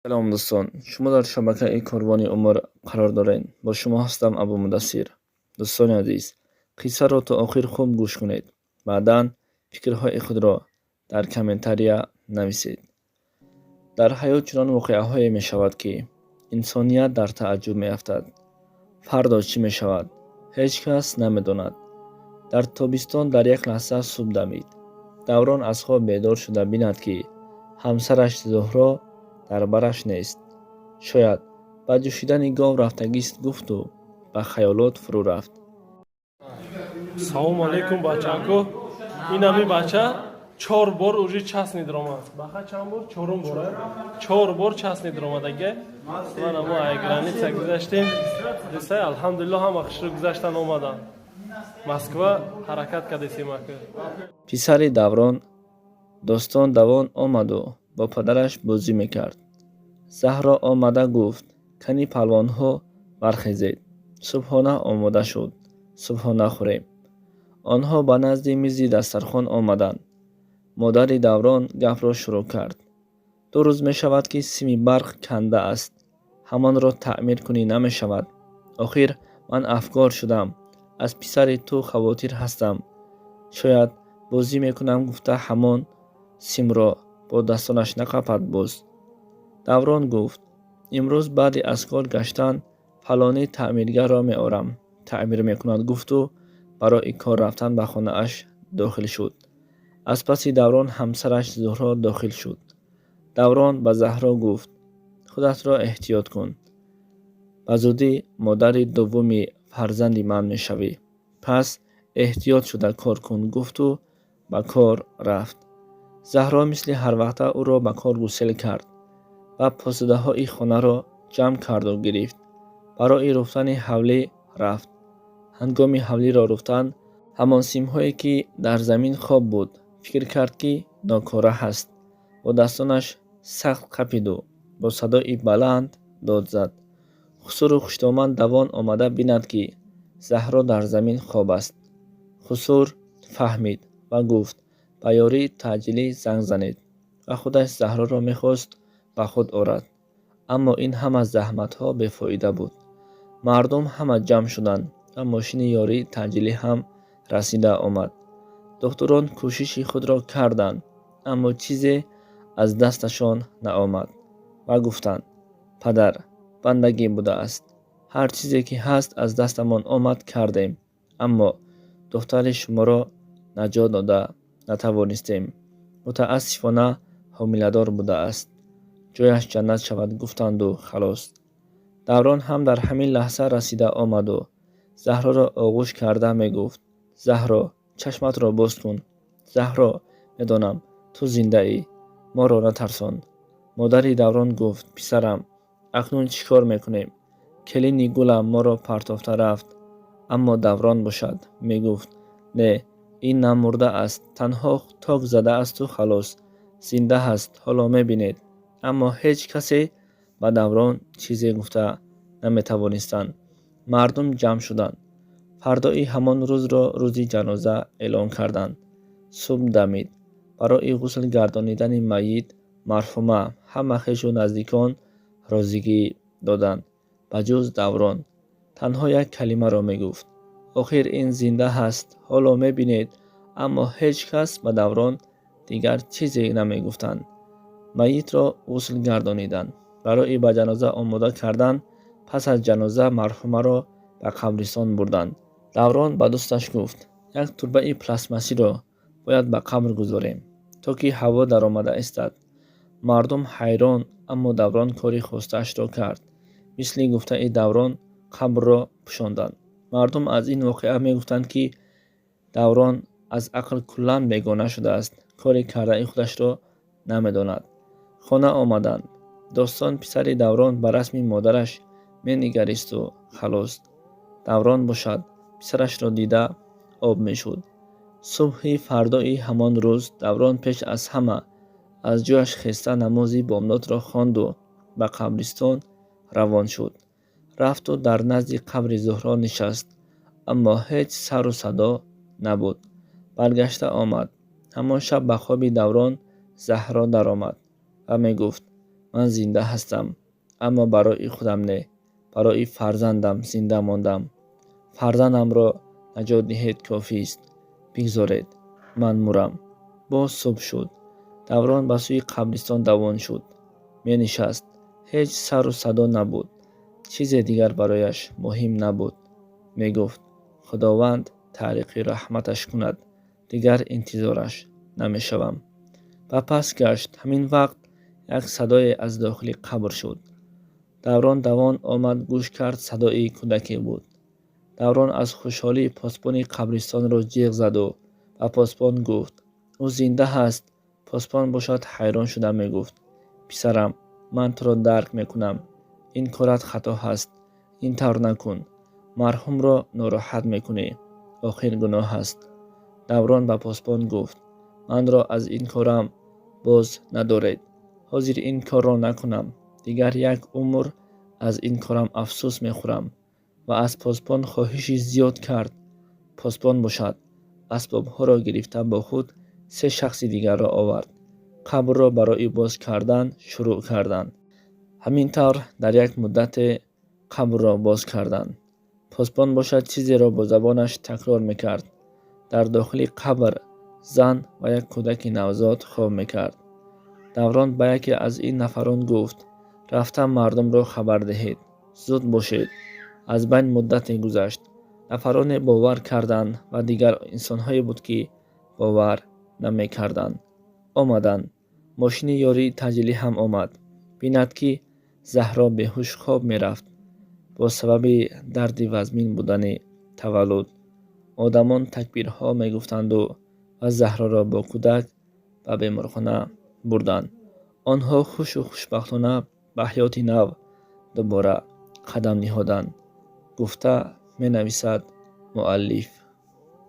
Салом, дӯстон! Шумо дар шабакаи Корвони умр қарор доред. Бо шумо ҳастам Абу Мудассир. Дӯстони азиз, қиссаро то охир хуб гӯш кунед, баъдан фикрҳои худро дар комментария нависед. Дар ҳаёт чунон воқеаҳое мешавад, ки инсоният дар тааҷҷуб меафтад. Фардо чӣ мешавад, ҳеҷ кас намедонад. Дар тобистон дар як лаҳза субҳ дамид. Даврон аз хоб бедор шуда бинад, ки ҳамсараш Зуҳро дар бараш нест. Шояд ба ҷӯшидани гов рафтагист, гуфту ба хаёлот фурӯ рафт. Салому алейкум, бачако! Инами бача чор бор уже частный даромад. Баха, чанд бор? Чорум бор, чор бор частный даромадаге. Мана, мо ай граница гузаштем десай, алҳамдулилло, ҳама хушрӯ гузаштан, омадан. Москва ҳаракат кардесем, ака. Писари Даврон Достон давон омаду бо падараш бозӣ мекард. Заҳро омада гуфт: «Кани, палвонҳо, бархезед, субҳона омода шуд, субҳона хӯрем». Онҳо ба назди мизи дастархон омаданд. Модари Даврон гапро шурӯъ кард: «Ду рӯз мешавад, ки сими барқ канда аст. Ҳамонро таъмир кунӣ намешавад? Охир ман афгор шудам, аз писари ту хавотир ҳастам. Шояд бозӣ мекунам гуфта, ҳамон симро бо дастонаш нақапад боз». Даврон гуфт: «Имрӯз баъди аз кор гаштан фалонӣ таъмиргарро меорам, таъмир мекунад», гуфту барои кор рафтан ба хонааш дохил шуд. Аз паси Даврон ҳамсараш Зуҳро дохил шуд. Даврон ба Заҳро гуфт: «Худатро эҳтиёт кун, ба зудӣ модари дуввуми фарзанди ман мешавӣ, пас эҳтиёт шуда кор кун», гуфту ба кор рафт. Заҳро мисли ҳарвақта ӯро ба кор гусел кард ва посудаҳои хонаро ҷамъ карду гирифт. Барои руфтани ҳавлӣ рафт. Ҳангоми ҳавлиро руфтан, ҳамон симҳое, ки дар замин хоб буд, фикр кард, ки нокора ҳаст. Бо дастонаш сахт қапиду бо садои баланд дод зад. Хусуру хушдоман давон омада бинад, ки Заҳро дар замин хоб аст. Хусур фаҳмид ва гуфт: «Ба ёрии таъҷилӣ занг занед», ва худаш Заҳроро мехост ба худ орад. Аммо ин ҳама заҳматҳо бефоида буд. Мардум ҳама ҷамъ шуданд ва мошини ёрии таъҷилӣ ҳам расида омад. Духтурон кӯшиши худро карданд, аммо чизе аз дасташон наомад ва гуфтанд: «Падар, бандагӣ будааст. Ҳар чизе ки ҳаст, аз дастамон омад, кардем, аммо духтари шуморо наҷот дода натавонистем. Мутаассифона, ҳомиладор будааст. Ҷояш ҷаннат шавад», гуфтанду халос. Даврон ҳам дар ҳамин лаҳза расида омаду Заҳроро оғӯш карда мегуфт: «Заҳро, чашматро боз кун! Заҳро, медонам, ту зиндаӣ, моро натарсон». Модари Даврон гуфт: «Писарам, акнун чӣ кор мекунем? Келини гулам моро партофта рафт». Аммо Даврон бошад мегуфт: «Не, ин намурда аст, танҳо ток задаасту халос, зинда ҳаст, ҳоло мебинед». Аммо ҳеҷ касе ба Даврон чизе гуфта наметавонистанд. Мардум ҷамъ шуданд. Фардои ҳамон рӯзро рӯзи ҷаноза эълон карданд. Субҳ дамид. Барои ғусл гардонидани майит марҳума ҳама хешу наздикон розигӣ доданд, ба ҷуз Даврон. Танҳо як калимаро мегуфт: «Охир ин зинда ҳаст, ҳоло мебинед». Аммо ҳеҷ кас ба Даврон дигар чизе намегуфтанд. Майитро ғусл гардониданд. Барои ба ҷаноза омода кардан, пас аз ҷаноза марҳумаро ба қабристон бурданд. Даврон ба дӯсташ гуфт: «Як турбаи пластмассиро бояд ба қабр гузорем, то ки ҳаво даромада истад». Мардум ҳайрон, аммо Даврон кори хостаашро кард. Мисли гуфтаи Даврон қабрро пӯшонданд. Мардум аз ин воқеа мегуфтанд, ки Даврон аз ақл куллан бегона шудааст, кори кардаи худашро намедонад. Хона омаданд. Достон, писари Даврон, ба расми модараш менигаристу халос. Даврон бошад писарашро дида об мешуд. Субҳи фардои ҳамон рӯз Даврон пеш аз ҳама аз ҷояш хеста, намози бомдодро хонду ба қабристон равон шуд. Рафту дар назди қабри Зуҳро нишаст, аммо ҳеҷ сару садо набуд. Баргашта омад. Ҳамон шаб ба хоби Даврон Заҳро даромад ва мегуфт: Ман зинда ҳастам, аммо барои худам не, барои фарзандам зинда мондам. Фарзандамро наҷот диҳед, кофист. Бигзоред, ман мурам. Боз субҳ шуд. Даврон ба сӯи қабристон давон шуд. Менишаст. Ҳеҷ сару садо набуд. Чизе дигар барояш муҳим набуд. Мегуфт: «Худованд тариқи раҳматаш кунад, дигар интизораш намешавам». Ба пас гашт. Ҳамин вақт як садое аз дохили қабр шуд. Даврон давон омад, гӯш кард, садои кӯдаке буд. Даврон аз хушҳолӣ посбони қабристонро ҷеғ заду ба посбон гуфт: «Ӯ зинда ҳаст». Посбон бошад, ҳайрон шуда мегуфт: «Писарам, ман туро дарк мекунам, ин корат хато ҳаст, ин тавр накун, марҳумро нороҳат мекунӣ, охир гуноҳ аст». Даврон ба посбон гуфт: «Манро аз ин корам боз надоред. Ҳозир ин корро накунам, дигар як умр аз ин корам афсӯс мехӯрам». Ва аз посбон хоҳиши зиёд кард. Посбон бошад, асбобҳоро гирифта, бо худ се шахси дигарро овард. Қабрро барои боз кардан шурӯъ карданд. Ҳамин тавр дар як муддате қабрро боз карданд. Посбон бошад, чизеро бо забонаш такрор мекард. Дар дохили қабр зан ва як кӯдаки навзод хоб мекард. Даврон ба яке аз ин нафарон гуфт: «Рафта мардумро хабар диҳед, зуд бошед». Аз байн муддате гузашт. Нафароне бовар карданд ва дигар инсонҳое буд, ки бовар намекарданд. Омаданд. Мошини ёрии таъҷилӣ ҳам омад. Бинад, ки Заҳро беҳуш хоб мерафт, бо сабаби дарди вазмин будани таваллуд. Одамон такбирҳо мегуфтанду ва Заҳроро бо кӯдак ба беморхона бурданд. Онҳо хушу хушбахтона ба ҳаёти нав дубора қадам ниҳоданд, гуфта менависад муаллиф.